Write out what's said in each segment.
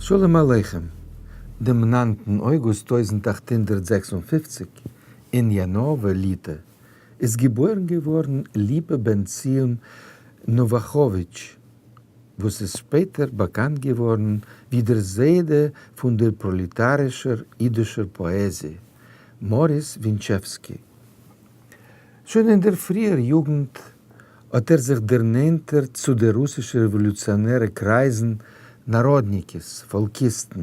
שלום עליכם, דעם נײַנטן אויגוסט 1856, אין יאנאווע, ליטע, איז געבוירן געווארן ליפא בן ציון נאוואכאוויטש, וואס איז שפעטער באקאנט געווארן ווי דער זיידע פון דער פראלעטארישער אידישער פאעזיע, מאריס ווינטשעווסקי. שוין אין דער פריער יוגנט האט ער זיך דערנענטערט צו די רוסישע רעוואלוציאנערע קרייזן, נאראדניקעס, פאלקיסטן,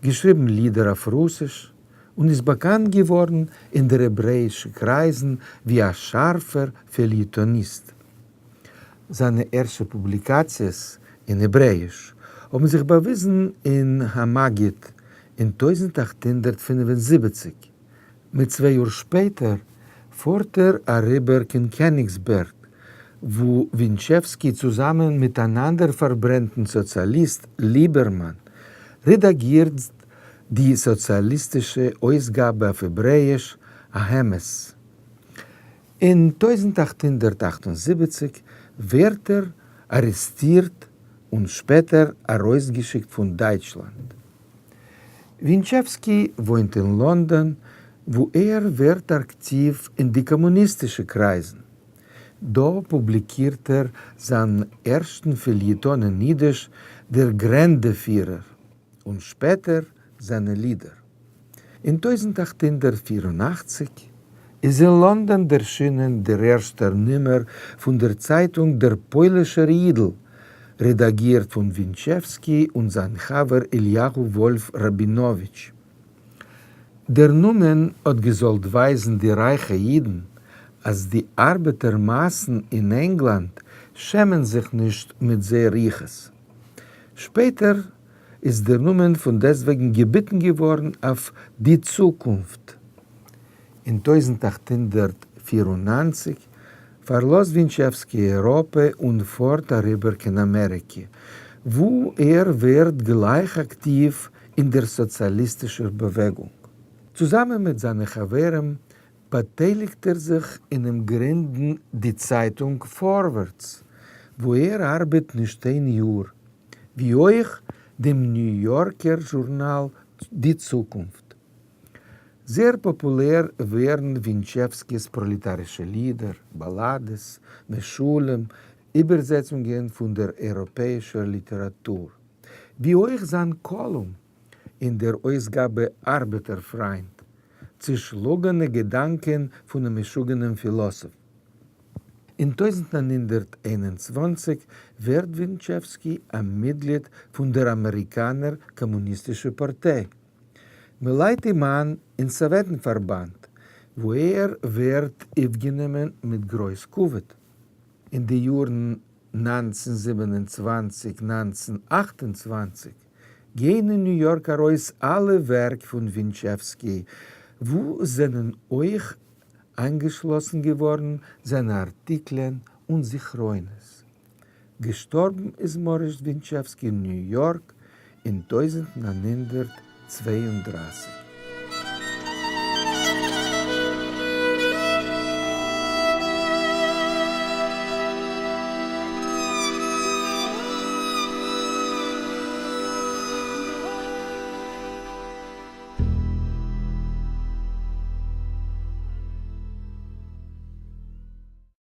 געשריבן לידער אויף רוסיש, און איז באקאנט געווארן אין די העברעאישע קרייזן ווי א שארפער פעליעטאניסט. זיינע ערשטע פובליקאציעס אין העברעאיש האבן זיך באוויזן אין המגיד אין 1875. מיט צוויי יאר שפעטער פארט ער אריבער קיין קעניגסבערג, וואו ווינטשעווסקי צוזאמען מיט אן אנדער פארברענטן סאציאליסט ליבערמאן רעדאגירט די סאציאליסטישע אויסגאבע אויף העברעאיש האמת. אין 1878 ווערט ער ארעסטירט און שפעטער ארויסגעשיקט פון דייטשלאנד. ווינטשעווסקי וואוינט אין לאנדאן וואו ער ווערט אקטיוו אין די קאמוניסטישע קרייזן. דא פובליקירט ער זיין ערשטן פעליעטאן אין אידיש דער גרענדע-פירער און שפעטער זיינע לידער. אין 1884 איז אין לאנדאן ערשינען דער ערשטער נומער פון דער צייטונג דער פוילישער אידל, רעדאגירט פון ווינטשעווסקי און זיין חבר אליהו וואלף ראבינאוויטש. דער נאמען האט געזאלט ווייזן די רייכע אידן אז די ארבעטער מאסן אין ענגלאנד שעמען זיך נישט מיט זייער יחוס. שפעטער איז דער נאמען פון דעסטוועגן געביטן געווארן אויף די צוקונפט. אין 1894 פארלאזט ווינטשעווסקי אייראפע און פארט אריבער קיין אמעריקע, וואו ער ווערט גלייך אקטיוו אין דער סאציאליסטישער באוועגונג. צוזאמען מיט זיינע חברים באטייליגט ער זיך אינעם גרינדן די צייטונג פארווערטס, וואו ער ארבעט נישט איין יאר, ווי אויך דעם ניו יארקער זשורנאל די צוקונפט. זייער פאפולער ווערן ווינטשעווסקי'ס פראלעטארישע לידער, באלאדעס, משלים, איבערזעצונגען פון דער אייראפעאישער ליטעראטור, ווי אויך זיין קאלום אין דער אויסגאבע ארבעטער פריינט, צעשלאגענע געדאנקען פונעם משוגענעם פילאסאף. אין 1921 ווערט ווינטשעווסקי א מיטגליד פון דער אמעריקאנער קאמוניסטישער פארטיי. מ'לייט אים איין אין סאוועטן-פארבאנד, וואו ער ווערט אויפגענומען מיט גרויס כבוד. אין די יארן 1927, 1928 גייען אין ניו יארק ארויס אלע ווערק פון ווינטשעווסקי, וואו זענען אויך איינגעשלאסן געווארן זיינע ארטיקלען און זכרונות. געשטארבן איז מאריס ווינטשעווסקי אין ניו יארק אין 1932.